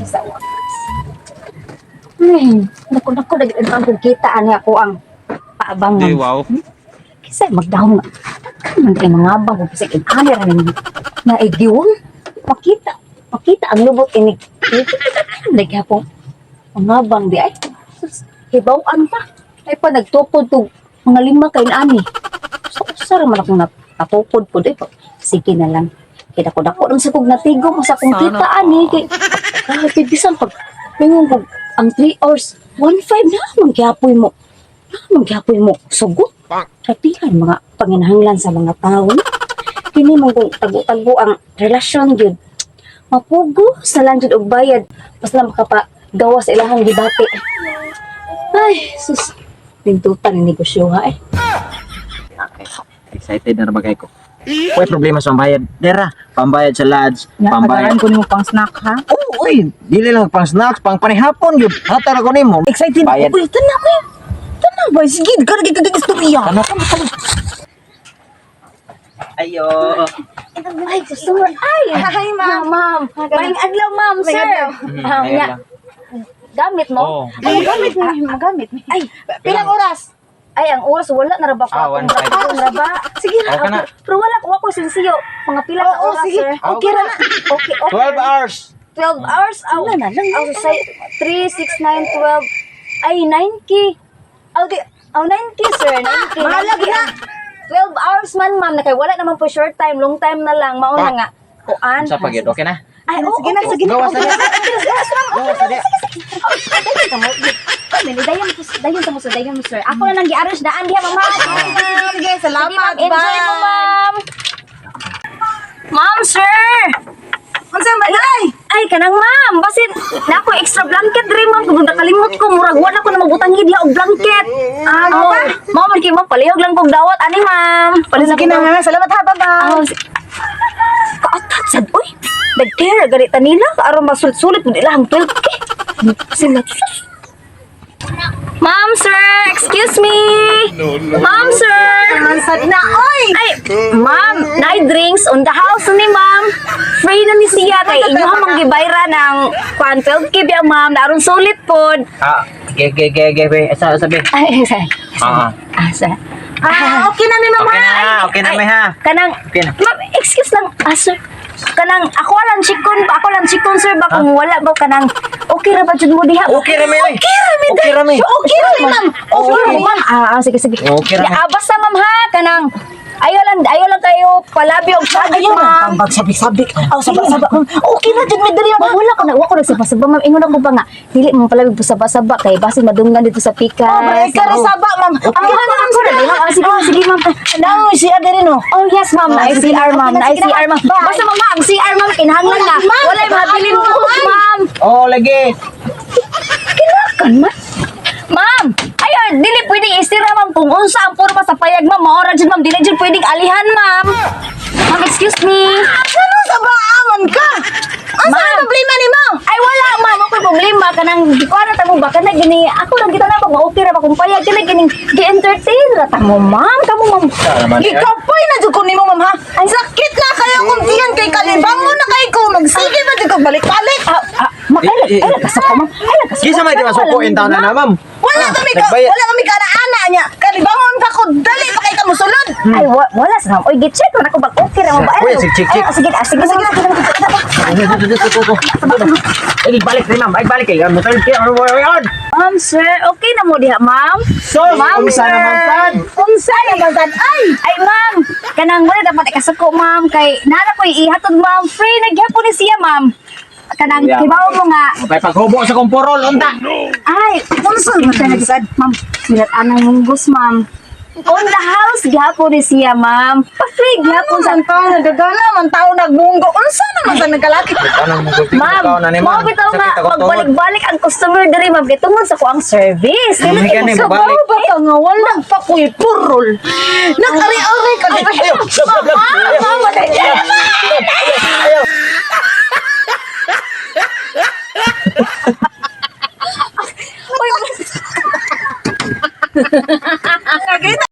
Sa wakas. Ay, naku, naku, nag-advance kong kita ani ako ang paabang. Di, wow. Kasi magdahong nga. Daghan man kay mga abang kung kasi ani ra ni naigiwon. Makita, makita ang lubot ini. Naghapon. Mga abang di ay. Sus, hibaw-an pa. Ay pa nagtukod tug mga lima kay ani. So usar man akong natukod po di pa. Sige na lang. Kaya dako dako lang sa kog natigo mo sa akong kita ani kay grabe bisan pag mingon kog ang 3 hours 1.5 na man gyapoy mo. Na man gyapoy mo sugot. Kapihan mga panginahanglan sa mga tao. Kini man kung tago-tago ang relasyon gyud. Mapugo sa lang jud og bayad basta makapagawa sa ilahang gibati. Ay, sus. Pintutan ni negosyo ha eh. Excited na ba kayo ko? Uy, problema sa pambayad. Dera, pambayad sa lads, pambayad. ko nimo pang snack ha. Oh, uy, dili lang pang snacks, pang panihapon yun. Hatara ko nimo. Excited Bayad. Uy, tanaw eh. Tanaw ba? Sige, karagi kag istorya. Ano ka Ayo. Ay, customer. Ay, Hi, ma'am. Ma'am. Maayong adlaw, ma'am, sir. Ah, Ayun nya. lang. Gamit mo? Oh. Ay, magamit mo, magamit. Ay, Pilang oras? Ay, ang oras wala na ra ba ko Ah, akong 1:05. rapon ra ba? Sige na. Okay na. Pero wala ko ako sinsiyo. Mga pila ka Oo, oras, sige. sir. Okay ra na. Okay, okay. 12 hours. 12 hours. Aw, Wala na lang. Aw, sa 3, 6, 9, 12. Ay, 9K. Okay. Aw, 9K, sir. 9K. Mahalag na. 12 hours man, ma'am. Na kay wala naman po short time. Long time na lang. Mauna nga. Kuan. Sa pagid, okay na? Ay, oo, Sige na, okay. sige na. Gawas na Okay, niya. okay, Gawas na niya. Dayon ka mo. Dayon ko, dayon ka mo, sir. Dayon mo, sir. Ako na lang gi-arrange daan diha, ma'am. ha? Sige, sige, sige. Salamat. Sige, ma'am. Enjoy mo, Bye. ma'am. Ma'am, sir! Unsa man ay? Ay, kanang ma'am, basin na ako extra blanket diri ma'am, kung nakalimot ko murag wala ko na mabutang diha og blanket. Ah, Oh, ba? ma'am, man kay ma'am palihog lang kog dawat ani ma'am. Palihog Sige na, ha. Salamat ha, bye-bye. Oh, Kaatat sad oy. Nagtera ganita nila aron masulit-sulit pud ilahang 12K. Sila sus. Ma'am, sir, excuse me. Ma'am, sir. Mansad na, oy! Ay, ma'am, night drinks on the house ni ma'am. Free na ni siya kay inyo mang gibayra ng kwan 12K biya ma'am, naron sulit pod. Ah, ge ge ge ge ge. Sa sabi. Ay, sir. Ah. Ah, sir. Ah, okay na mi, ma'am. Okay na, okay na Ay, may ha. Kanang, Okay na. ma'am, excuse lang, ah, sir. Kanang, ako lang chikon, ako lang chikon, sir, ba kung wala ba kanang, okay ra ba jud mo diha? Okay ra may. oy. Okay ra mi, Okay ra may. Okay ra mi, ma'am. Okay ra mi, ma'am. Ah, ah, sige, sige. Okay ra, ma'am. Ya, ah, basta, ma'am, ha, kanang, ayaw lang kayo palabi og sabit, ma'am. Tambag sabi-sabi. Aw, saba-saba. Okay na jud mi diri, Ma'am, wala ko na, wala ko nagsaba-saba, ma'am. Ingon ako ba nga, dili mo palabi saba-saba kay basin madunggan dito sa pikas. Oh, break ka rin saba, ma'am. Ah, ako na, ma'am. Ah, sige, sige, ma'am. Nang si diri no. Oh yes, ma'am. Na Oh, sige ICR, na, ma'am. okay Na na, sige na, ICR, ma'am. bye. Basta, ma'am, ang CR, ma'am, kinahanglan na. Wala, ma'am. Wala yung mabilin mo, ma'am. Oh, lagi. Kinakan, ma'am. Ma'am, ayun, dili pwedeng istira, ma'am. Kung unsa ang porma sa payag, ma'am, maora dyan, ma'am. Dili dyan pwedeng alihan, ma'am. Ma'am, excuse me. Ano sa baaman ka? Asa Ma'am. ang problema nimo? Ay, wala, ma'am. Ako problema. Kanang, di ko na tamo ba? Kanang gini, ako lang kita na ba? Okay ra ba? Kung payag, kanang gini, gi-entertain ra tamo, ma'am. Kamo, ma'am. Naman. Gikapoy na jud ko nimo, ma'am ha. Sakit na kayo kung tiyan kay kalibangon na kay ko magsige ba jud ko balik-balik. Ah, ah, ma'am, ay, ay, nagkasako, ma'am. Ay, nagkasako. Kisa may di masuko in taon na ma'am. Wala Ah, kami ka, nagbayad. wala kami kana-ana niya. Kalibangon ka ko dali pa kay ka musulod. Ay, wala sa Oy, gi-check ko na kung bag okay ra mo ba. Ay, Kuya, sige, check, check. Ay, sige, ah, sige, sige, sige, sige. Eh, balik rin ma'am. Ay, balik kay. Motor kay ano mo yan? Ma'am, sir, okay na mo diha, ma'am? So, Ma'am, unsa sir. naman sad? Unsa naman sad ay? Ay, ma'am, kanang wala dapat ikasuko, ma'am, kay nana ko ihatod, ma'am. Free na gyapon ni siya, ma'am. Kanang Yeah. kibaw mo nga. May paghubo sa komporol unta. Ay, Unsa naman sad? ma'am, milat anang munggos, ma'am. On the house gyapon ni siya, ma'am. Pa-free gyapon sa Unsa tao nagagana man tao nagbunggo. Unsa naman sad nagkalaki? Anong mong gulping Ma'am, na ni mao ma'am. bitaw nga Sakit ako tuhod. magbalik-balik ang customer diri ma'am kay tungod sa kuang service. Dili Hindi kay gani, sa mabalik. Ba ka nga wala pa ko'y purol. Nag-ari-ari ka di. Ayaw, love, love, love. Ayaw. Mama, Ayaw. Uy,